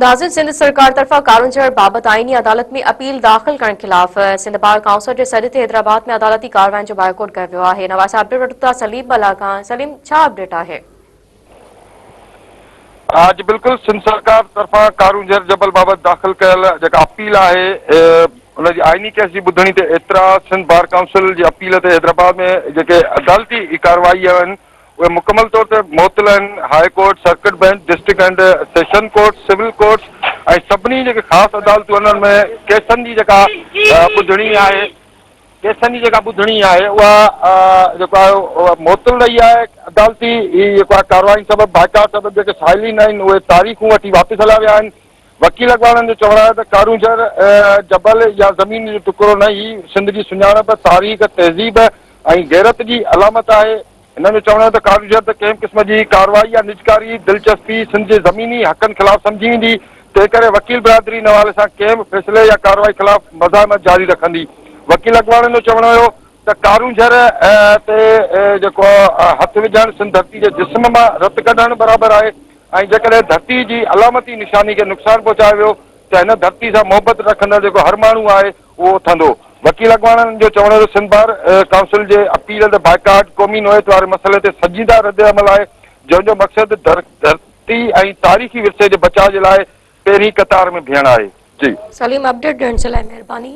ناظم سنڌ سرڪار طرفان ڪارونجهر بابت آئيني عدالت ۾ اپيل داخل ڪرڻ خلاف سنڌ بار ڪائونسل جي سڏ تي حيدرآباد ۾ عدالتي ڪاررواين جو بائيڪاٽ ڪيو ويو آهي. ان حوالي سان اپڊيٽ وٺون ٿا سليم ملاح کان. سليم ڇا اپڊيٽ آهي؟ جي بلڪل سنڌ سرڪار طرفان ڪارونجهر جبل بابت داخل ڪيل جيڪا اپيل آهي ان جي آئيني ڪيس جي ٻڌڻي تي اعتراض سنڌ بار ڪائونسل جي اپيل تي حيدرآباد ۾ جيڪي عدالتي ڪارروائي آهن اهي مڪمل طور تي معطل آهن، high court, circuit bench, district and session court, civil courts ۽ سڀني جيڪي خاص عدالتون آهن انهن ۾ ڪيسن جي جيڪا ٻڌڻي آهي ڪيسن جي جيڪا ٻڌڻي آهي اها جيڪو آهي اها معطل رهي آهي، عدالتي جيڪو آهي ڪارروائين سبب بائيڪاٽ سبب جيڪي سائلين آهن اهي تاريخون وٺي واپس هليا ويا آهن، وڪيل اڳواڻن جو چوڻ آهي ته ڪارونجهر جبل يا زمين جو ٽڪرو نه هي سنڌ جي سڃاڻپ، تاريخ، تهذيب ۽ غيرت جي علامت آهي. هنن جو چوڻ آهي ته ڪارونجهر تي ڪنهن به قسم جي ڪارروائي يا نجڪاري دلچسپي سنڌ جي زميني حقن خلاف سمجهي ويندي، تنهنڪري وڪيل برادري ان حوالي سان ڪنهن به فيصلي يا ڪارروائي خلاف مزاحمت جاري رکندي. وڪيل اڳواڻن جو چوڻ هيو ته ڪارونجهر تي جيڪو هٿ وجهڻ سنڌ ڌرتي جي جسم مان رت ڪڍڻ برابر آهي. ۽ جيڪڏهن ڌرتي جي علامتي نشاني کي نقصان پهچايو ويو ته هن ڌرتي سان محبت رکندڙ جيڪو هر ماڻهو آهي اهو اٿندو. وڪيل اڳواڻن جو چوڻ هو ته سنڌ بار ڪائونسل جي اپيل تي بائيڪاٽ قومي نوعيت واري مسئلي تي سنجيده ردعمل آهي جنهن جو مقصد ڌرتي ۽ تاريخي ورثي جي بچاء جي لاء پهرين قطار ۾ بيهڻ آهي. جي. سليم اپڊيٽ ڏيڻ جي لاء مهرباني.